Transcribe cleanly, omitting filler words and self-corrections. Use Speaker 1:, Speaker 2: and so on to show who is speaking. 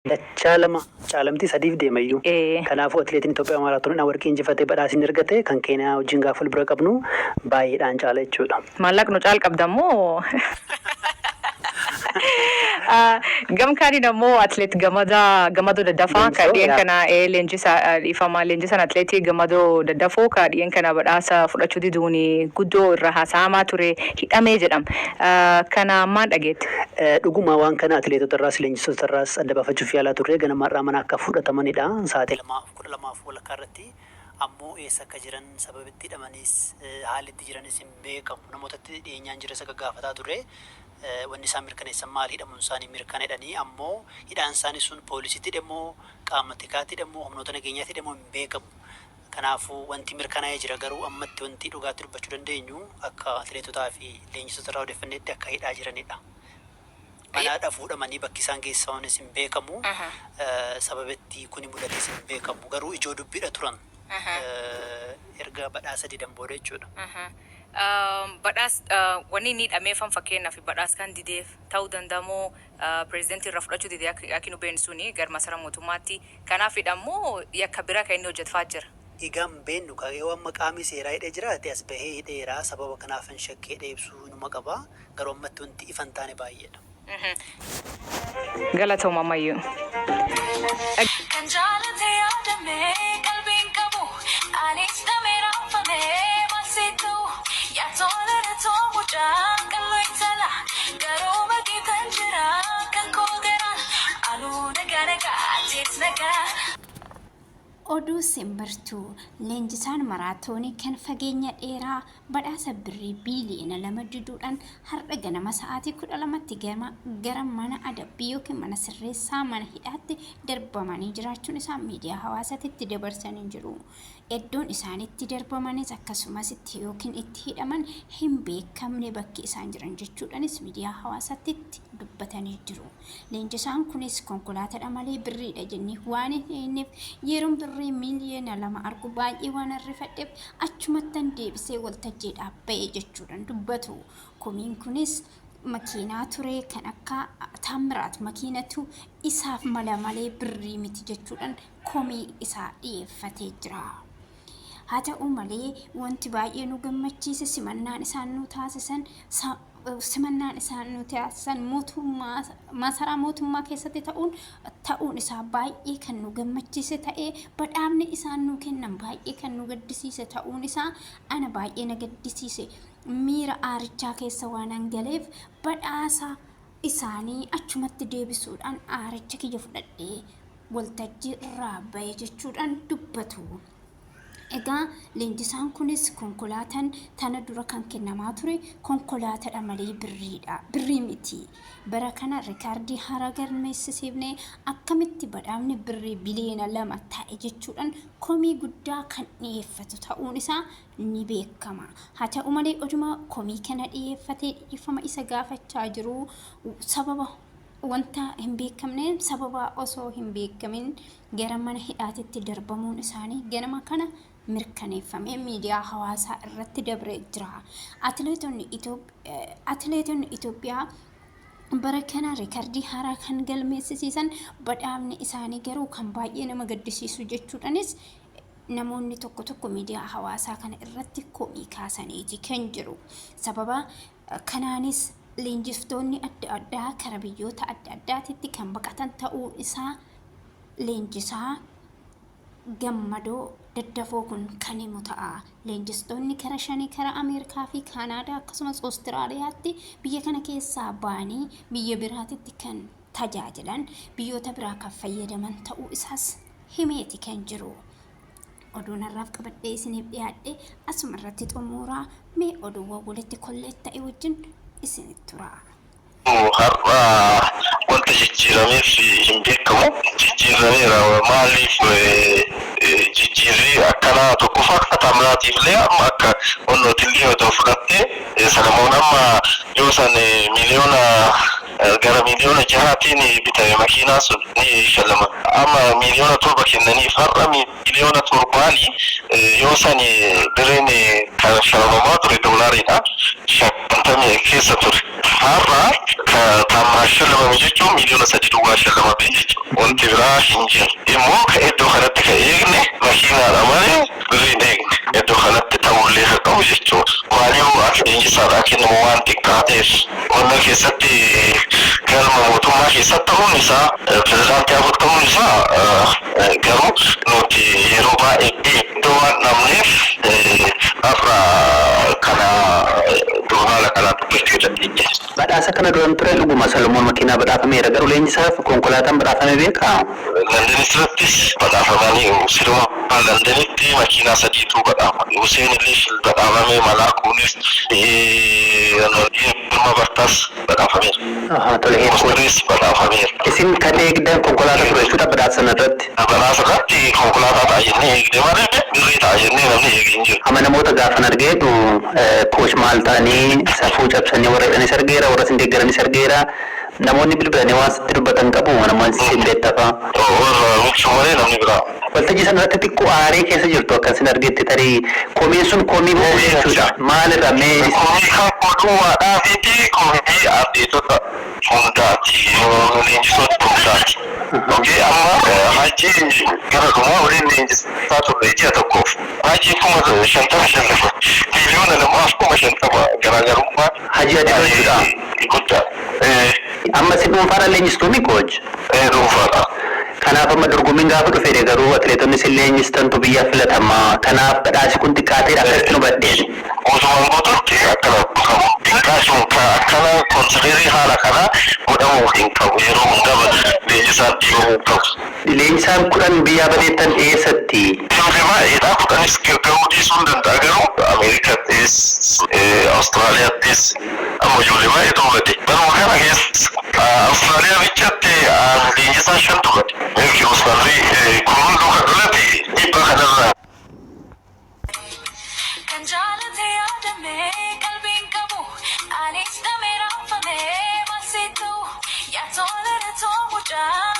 Speaker 1: Dachaa lama caalamtii sadiif deema iyyuu. Kanaafuu atileetiin Itoophiyaa maaraatooniidhaan warqii injifatee badhaasa inni argate kan Keeniyaa wajjin gaafa wal bira qabnu baay'eedhaan caala jechuudha.
Speaker 2: Maallaqa nu caal qabda immoo. Gam kaaniin ammoo atileet Gamadaa Gamadoo Daddafaa ka
Speaker 1: Leenjisoo
Speaker 2: dhiyeen
Speaker 1: yaa.
Speaker 2: kana leenjisa dhiifama, leenjisan atileetii Gamadoo Daddafoo ka dhiyeen kana badhaasa fudhachuu diduun guddoo irra haasa'amaa ture hidhamee jedhama. Kana maan dhageette?
Speaker 1: Dhuguma waan kana atileetota irraas leenjistoota irraas adda baafachuuf yaalaa turre. Ganama har'aa mana akka fudhatamanidha. Sa'aatii 12:30 irratti ammoo eessa akka jiran, sababa itti hidhamanis, haalli itti jiranis hin beekamu. Namootatti dhiyeenyaan jiras akka gaafataa turre wanni isaan mirkaneessan maali, hidhamuun isaanii mirkana jedhanii, ammoo hidhaan isaanii sun poolisiitti hidhamoo, qaama tikaatti hidhamoo, humnoota nageenyaatti hidhamoo hin beekamu. Kanaafuu wanti mirkanaa'ee jira, garuu ammatti wanti dhugaatti dubbachuu dandeenyu akka atileetotaa fi leenjistoota irraa odeeffannetti akka hidhaa jiranidha. Manaadha fuudhamanii bakki isaan geessamanis hin beekamu. Sababa itti kuni mudates hin beekamu. Garuu ijoo dubbiidha turan erga badhaasa didan booda jechuudha.
Speaker 2: Badhaas wanni inni hidhameefan fakkeenyaaf badhaas kan dideef ta'uu danda'a moo, pireezidantii irraa fudhachuu dide akka nu beeknu suni gara masara mootummaatti, kanaaf hidhamoo yakka biraa kan inni hojjetfaa jira?
Speaker 1: Egaa hin beennu kaa, yoo amma qaamni seeraa hidhee jiraate as bahee hidheera, sababa kanaafan shakkee hidhee ibsuu inuma qaba. Garuu ammatti wanti ifa hin taane baay'eedha.
Speaker 2: Galatooma ammayyuu.
Speaker 3: Kan jaalate yaadame qalbiin qabu, anis damee raafame maal si ta'u, yaa tola na too mucaa qalloo intala, garuu maqiitan jira kan koo garaan anuu nagaa nagaa atis nagaa.
Speaker 4: Oduu Simbirtuu, Leenjisaan maraatoonii kan fageenya dheeraa badhaasa birrii biiliyoona 2 diduudhaan har'a ganama sa'aatii 12tti gara mana adabbii yookiin mana sirreessaa mana hidhaatti darbamanii jiraachuun isaa miidiyaa hawaasatitti dabarsanii jiru. Iddoon isaan itti darbamanis akkasumas itti yookiin itti hidhaman hin beekamne bakki isaan jiran jechuudhanis miidiyaa hawaasatitti dubbatanii jiru. Leenjisaan kunis konkolaatadha malee birriidha jennee waan hin eegneef, yeroon birrii miiliyoona 2 argu baay'ee waan rifadheef achumattan deebisee waltajjiidhaa ba'e jechuudhaan dubbatu. Komiin kunis makiinaa ture, kan akka Taammiraat makiinatu isaaf mala malee birrii miti jechuudhaan komii isaa dhiyeeffatee jira. Haa ta'u malee wanti baay'ee nu gammachiise simannaan isaan nu taasisan, simannaan isaan nu taasisan mootummaa masaraa mootummaa keessatti ta'uun isaa baay'ee kan nu gammachiise ta'ee, badhaafni isaan nu kennan baay'ee kan nu gaddisiise ta'uun isaa ana baay'ee na gaddisiise. Miira aarichaa keessa waan galeef badhaasa isaanii achumatti deebisuudhaan aaricha kiyya fudhadhee waltajjii irraa bahe jechuudhaan dubbatu. Egaa leenjisaan kunis konkolaataan tana dura kan kennamaa ture konkolaataadha malee birriidha. Birrii miti. Bara kana rikaardii haaraa galmeessisiifne, akkamitti badhaafni birrii biliyoona 2 ta'e jechuudhaan komii guddaa kan dhiyeeffatu ta'uun isaa ni beekama. Haa ta'u malee oduma komii kana dhiyeeffatee dhiifama isa gaafachaa jiru sababa wanta hin beekamneen, sababa osoo hin beekamin gara mana hidhaatitti darbamuun isaanii ganama kana mirkaneeffamee miidiyaa hawaasaa irratti dabree jira. Atileetonni Itoophiyaa bara kana rikardii haaraa kan galmeessisiisan badhaafni isaanii garuu kan baay'ee nama gaddisiisu jechuudhanis namoonni tokko tokko miidiyaa hawaasaa kana irratti komii kaasaniiti kan jiru. Sababa kanaanis leenjiftoonni adda addaa kara biyyoota adda addaatitti kan baqatan ta'uu isaa leenjisaa Gammadoo Daddafoo kun kan himu ta'a. Leenjistoonni kara shanii kara Ameerikaa fi Kaanaadaa akkasumas Oostiraaliyaatti biyya kana keessaa ba'anii biyya biraatitti kan tajaajilan, biyyoota biraa kan fayyadaman ta'uu isaas himeeti kan jiru. Oduun har'aaf qabadhee isiniif dhiyaadhe asuma irratti xumuraa, mee oduuwwan walitti kolleet ta'e wajjin isinitti tura.
Speaker 5: Har'a wanta jijjiirameef hin beekamu. Jijjiirameera, maaliif jijjiirri akkanaa? Tokkoffaa akka Taamiraatiif illee amma akka onnootillee otoo fudhatte, Salamoon amma yoo san miliyoona Gara 6 miiliyoonaatiin bitame makiinaa sun ni shallama. Amma 7 miiliyoona kennaniif, har'a 7 miiliyoonani yoo sani birriin kan shallamamaa ture doolaariidha. 50 keessa ture. Har'a Taammiraat shallamame jechuun 3 miiliyoona duwwaa shallamame jechuudha. Wanti biraa hin jiru. Immoo ka iddoo kanatti ka eegne makiinaadha malee birrii hin eegne. Iddoo kanatti ta'ullee kan qabu jechuudha. Maaliif akka leenjisaadhaa kennamu waan xiqqaateef qonna keessatti galma mootummaa keessatti ta'uun isaa, pirezidaantii afur ta'uun isaa, garuu nuti yeroo baay'ee iddoo waan dhabneef har'a kana haala kanaan dubbachuu dandeenya.
Speaker 1: Badhaasa kana duran ture dhuguma Salomoon makiinaa badhaafameera, garuu leenjisaaf konkolaataan badhaafame beekaa?
Speaker 5: London irrattis badhaafamanii, siluma Londonitti makiinaa sadiitu badhaafame. Hussein illee badhaafame, Malaakuunis, Yilma Bartaas badhaafameera.
Speaker 1: Tole, heerkuun.
Speaker 5: Osteris badhaafameera.
Speaker 1: Isin kan eegdan konkolaataa ture jechuudha badhaasa sana irratti.
Speaker 5: Badhaasa irratti konkolaataa ta'a jennee eegne malee birrii ta'a jennee namni eege hin jiru.
Speaker 1: Amma namoota gaafan argeetu coach maal ta'anii safuu cabsanii warra jedhanis argeera, warra isin deeggaranis argeera. Namoonni bilbilanii waan sitti dubbatan qabu, namoonni isin beektafaa.
Speaker 5: Warra michuu malee namni biraa.
Speaker 1: Waltajjii sana irratti xiqqoo aaree keessa jirtu akka isin argetti, tarii komiin sun komii bu'uu jechuudha. Maalirra mee?
Speaker 5: Komii kan godhuudhaa fi komii atleetota hundaati. Leenjisoota hundaati. Okay, amma Hajji gara dhumaa waliin leenjisaa turre ji'a tokkoof. Hajji 55,000 lafa. 2,050,000 garaagarummaa.
Speaker 1: Hajji ati jechuudha.
Speaker 5: Guddaa.
Speaker 1: Amma si dhuunfaadhaan leenjistuumi, coach?
Speaker 5: Dhuunfaadha.
Speaker 1: Kanaaf amma dorgommiin gaafa dhufe garuu atleetonni isin leenjistantu biyya filatama. Kanaaf badhaasi kun xiqqaateedha, akkasitti nu baddeen.
Speaker 5: Guutumaan guututti akkana qabu. Xiqqaashuun akkana consider haala kana godhamuu hin qabu. Yeroo hundaa leenjisaan dhiibamuu hin qabu.
Speaker 1: Leenjisaan 10 biyyaa badeettan eessatti?
Speaker 5: Ijoollee baay'eedha. 10s gahuu dhiisuu hin danda'a, garuu Ameerikaattis, Awustiraaliyaattis amma ijoollee baay'eetu bade. Baruma kana keessa Awustiraaliyaa bichatti leenjisaa shantu bade. Milki Awustiraaliyaa kun hunduu kan dhalate dhiibbaa kanarraa.
Speaker 3: Kan jaalate yaadame qalbiin qabu, anis damee raafame maal si ta'u yaa tola too mucaa.